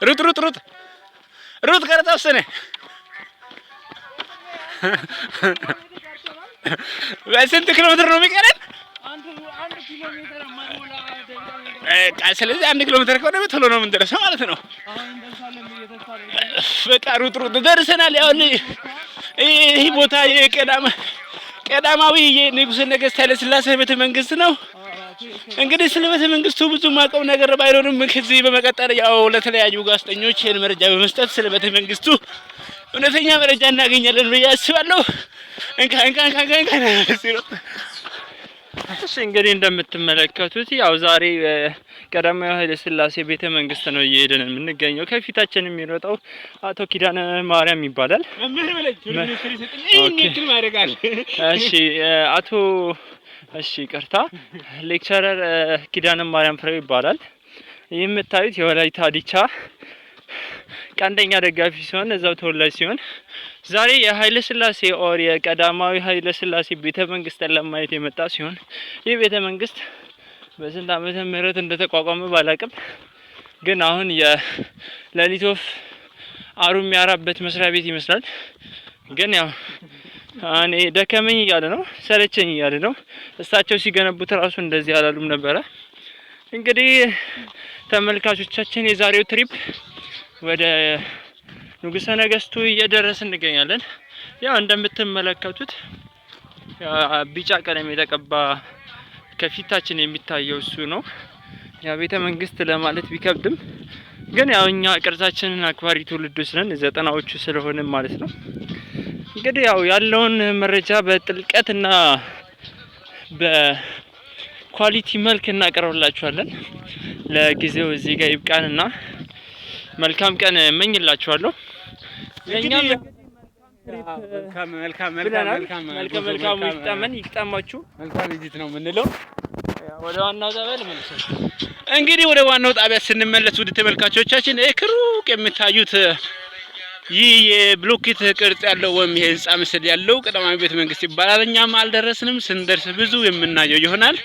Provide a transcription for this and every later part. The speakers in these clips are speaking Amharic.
ሩጥ ሩጥ ሩጥ ሩጥ፣ ቀረጻ ውስጥ ነህ። በስንት ኪሎ ሜትር ነው የሚቀረን? ስለዚህ 1 ኪሎ ሜትር ከሆነ ቶሎ ነው የምንደርሰው ማለት ነው። በቃ ሩጥ ሩጥ፣ ደርሰናል። ያው ይህ ቦታ የቀዳማዊ የንጉሠ ነገሥት ኃይለ ሥላሴ ቤተ መንግስት ነው። እንግዲህ ስለ ቤተ መንግስቱ ብዙ ማውቀው ነገር ባይኖርም ከዚህ በመቀጠል ያው ለተለያዩ ጋዜጠኞች ይህን መረጃ በመስጠት ስለ ቤተ መንግስቱ እውነተኛ መረጃ እናገኛለን ብዬ አስባለሁ። እንካ እንካ እንካ እንካ እንካ። እሺ፣ እንግዲህ እንደምትመለከቱት ያው ዛሬ ቀዳማዊ ኃይለ ሥላሴ ቤተ መንግስት ነው እየሄድን የምንገኘው። ከፊታችን የሚሮጠው አቶ ኪዳነ ማርያም ይባላል። እሺ አቶ እሺ ይቅርታ፣ lecturer ኪዳነ ማርያም ፍሬው ይባላል። ይህ የምታዩት የወላይታ ዲቻ ቀንደኛ ደጋፊ ሲሆን እዛው ተወላጅ ሲሆን ዛሬ የኃይለ ሥላሴ or የቀዳማዊ ኃይለ ሥላሴ ቤተ መንግስትን ለማየት የመጣ ሲሆን ይህ ቤተ መንግስት በስንት ዓመተ ምህረት እንደተቋቋመ ባላቅም ግን አሁን የሌሊት ወፍ አሩ የሚያራበት መስሪያ ቤት ይመስላል። ግን ያው እኔ ደከመኝ እያለ ነው፣ ሰለቸኝ እያለ ነው። እሳቸው ሲገነቡት እራሱ እንደዚህ አላሉም ነበረ። እንግዲህ ተመልካቾቻችን የዛሬው trip ወደ ንጉሰ ነገስቱ እየደረስን እንገኛለን። ያው እንደምትመለከቱት ቢጫ ቀለም የተቀባ ከፊታችን የሚታየው እሱ ነው። ያ ቤተ መንግስት ለማለት ቢከብድም ግን ያው እኛ ቅርሳችንን አክባሪ ትውልዶች ነን፣ 90ዎቹ ስለሆነ ማለት ነው። እንግዲህ ያው ያለውን መረጃ በጥልቀትና በ quality መልክ እናቀርብላችኋለን። ለጊዜው እዚህ ጋር ይብቃንና መልካም ቀን እመኝላችኋለሁ። ለኛም መልካም መልካም መልካም መልካም መልካም ይግጠመን፣ ይግጠማችሁ። መልካም visit ነው የምንለው። ወደ ዋናው ጣቢያ ልመልስ። እንግዲህ ወደ ዋናው ጣቢያ ስንመለስ ውድ ተመልካቾቻችን ከሩቅ የምታዩት ይህ የብሎኬት ቅርጽ ያለው ወይም የህንፃ ምስል ያለው ቀዳማዊ ቤተ መንግስት ይባላል። እኛም አልደረስንም። ስንደርስ ብዙ የምናየው ይሆናል።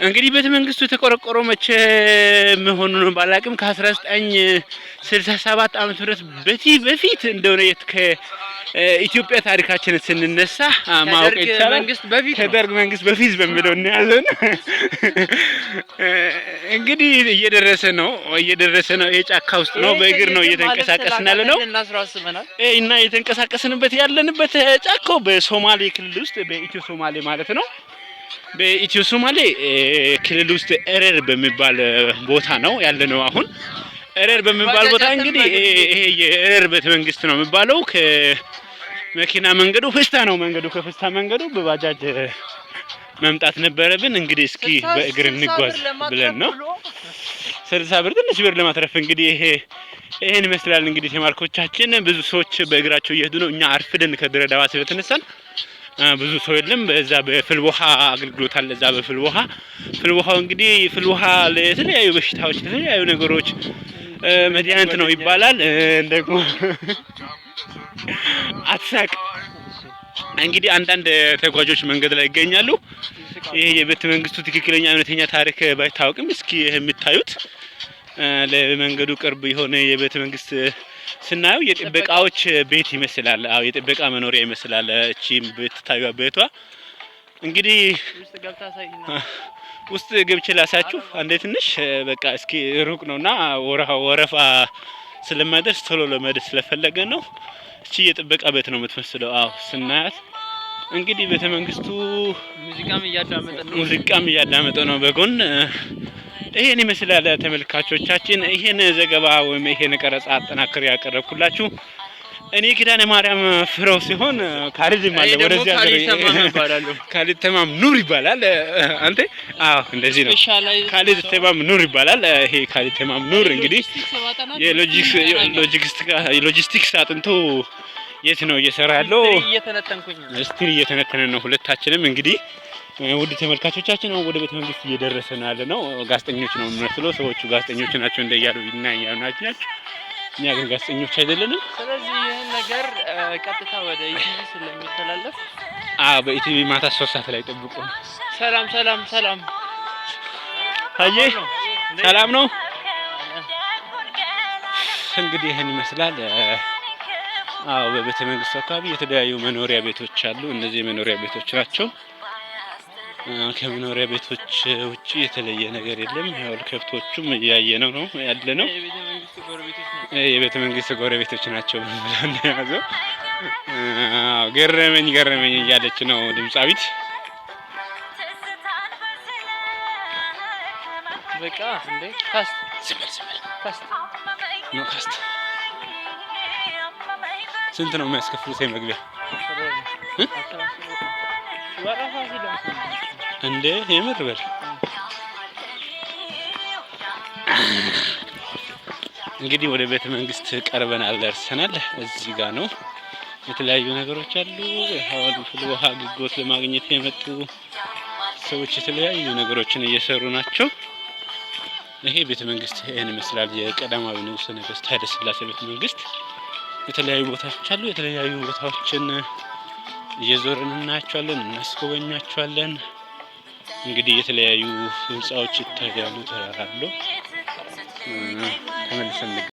እንግዲህ ቤተ መንግስቱ የተቆረቆረው መቼ መሆኑን ባላቅም ከ1967 ዓመተ ምህረት በፊት እንደሆነ ከኢትዮጵያ ታሪካችንን ስንነሳ ማወቅ ይቻላል። ከደርግ መንግስት በፊት በሚለው እንያዘን። እንግዲህ እየደረሰ ነው፣ እየደረሰ ነው። ይሄ ጫካ ውስጥ ነው፣ በእግር ነው እየተንቀሳቀስን ያለ ነው እና እየተንቀሳቀስንበት ያለንበት ጫካው በሶማሌ ክልል ውስጥ፣ በኢትዮ ሶማሌ ማለት ነው፣ በኢትዮ ሶማሌ ክልል ውስጥ ኤረር በሚባል ቦታ ነው ያለነው አሁን። ኤረር በሚባል ቦታ እንግዲህ ይሄ የኤረር ቤተ መንግስት ነው የሚባለው። ከመኪና መንገዱ ፍስታ ነው መንገዱ፣ ከፍስታ መንገዱ በባጃጅ መምጣት ነበረብን። እንግዲህ እስኪ በእግር እንጓዝ ብለን ነው። 60 ብር ትንሽ ብር ለማትረፍ እንግዲህ ይሄ ይሄን ይመስላል። እንግዲህ ተማርኮቻችን ብዙ ሰዎች በእግራቸው እየሄዱ ነው። እኛ አርፍደን ከድሬዳዋ ስለተነሳን ብዙ ሰው የለም። በዛ በፍል ውሃ አገልግሎት አለ። እዛ በፍል ውሃ፣ ፍል ውሃው እንግዲህ ፍል ውሃ ለተለያዩ በሽታዎች፣ ለተለያዩ ነገሮች መድኃኒት ነው ይባላል። ደግሞ አትሳቅ። እንግዲህ አንዳንድ ተጓዦች መንገድ ላይ ይገኛሉ። ይሄ የቤተ መንግስቱ ትክክለኛ እውነተኛ ታሪክ ባይታወቅም እስኪ ይሄ የምታዩት ለመንገዱ ቅርብ የሆነ የቤተ መንግስት ስናየው የጥበቃዎች ቤት ይመስላል። አዎ፣ የጥበቃ መኖሪያ ይመስላል። እቺ ብትታዩ ቤቷ እንግዲህ ውስጥ ገብቼ ላሳያችሁ አንዴ ትንሽ። በቃ እስኪ ሩቅ ነውና ወረፋ ስለማይደርስ ቶሎ ለመሄድ ስለፈለገ ነው። እቺ የጥበቃ ቤት ነው የምትመስለው። አዎ፣ ስናያት እንግዲህ ቤተ መንግስቱ ሙዚቃም እያዳመጠ ነው። ሙዚቃም እያዳመጠ ነው በጎን። ይሄን ይመስላል ተመልካቾቻችን። ይሄን ዘገባ ወይም ይሄን ቀረጻ አጠናክሬ ያቀረብኩላችሁ እኔ ኪዳነ ማርያም ፍሬው ሲሆን ካሊድም አለ። ወደዚህ ካሊድ ተማም ኑር ይባላል። አንተ አዎ፣ እንደዚህ ነው። ካሊድ ተማም ኑር ይባላል። ይሄ ካሊድ ተማም ኑር እንግዲህ የሎጂስቲክስ አጥንቶ የት ነው እየሰራ ያለው? history እየተነተነ ነው። ሁለታችንም እንግዲህ ውድ ተመልካቾቻችን አሁን ወደ ቤተ መንግስት እየደረሰ ነው ያለ ነው። ጋዜጠኞች ነው የሚመስለው፣ ሰዎቹ ጋዜጠኞች ናቸው እንደያሉ ይናያሉ ናቸው። እኛ ግን ጋዜጠኞች አይደለንም። ስለዚህ ይህን ነገር ቀጥታ ወደ ኢቲቪ ስለሚተላለፍ አዎ፣ በኢቲቪ ማታ 3 ሰዓት ላይ ጠብቁ። ሰላም ሰላም ሰላም። ታዬ ሰላም ነው። እንግዲህ ይህን ይመስላል። አዎ በቤተ መንግስቱ አካባቢ የተለያዩ መኖሪያ ቤቶች አሉ። እነዚህ የመኖሪያ ቤቶች ናቸው። ከመኖሪያ ቤቶች ውጭ የተለየ ነገር የለም። ያው ከብቶቹም እያየ ነው ያለ ነው። የቤተ መንግስቱ ጎረቤቶች ናቸው ብለው እንደያዘው ገረመኝ ገረመኝ እያለች ነው ድምፃዊት። በቃ እንዴ cast ዝም በል ዝም በል። cast No cast። ስንት ነው የሚያስከፍሉት የመግቢያ? እንዴ የምር በል። እንግዲህ ወደ ቤተ መንግስት ቀርበናል፣ ደርሰናል። እዚህ ጋር ነው የተለያዩ ነገሮች አሉ። ፍል ውሃ አገልግሎት ለማግኘት የመጡ ሰዎች የተለያዩ ነገሮችን እየሰሩ ናቸው። ይሄ ቤተ መንግስት ይህን ይመስላል። የቀዳማዊ ንጉሠ ነገሥት ኃይለ ሥላሴ ቤተ መንግስት። የተለያዩ ቦታዎች አሉ። የተለያዩ ቦታዎችን እየዞርን እናያቸዋለን፣ እናስጎበኛቸዋለን። እንግዲህ የተለያዩ ህንፃዎች ይታያሉ። ተራራ አለው። ተመልሰን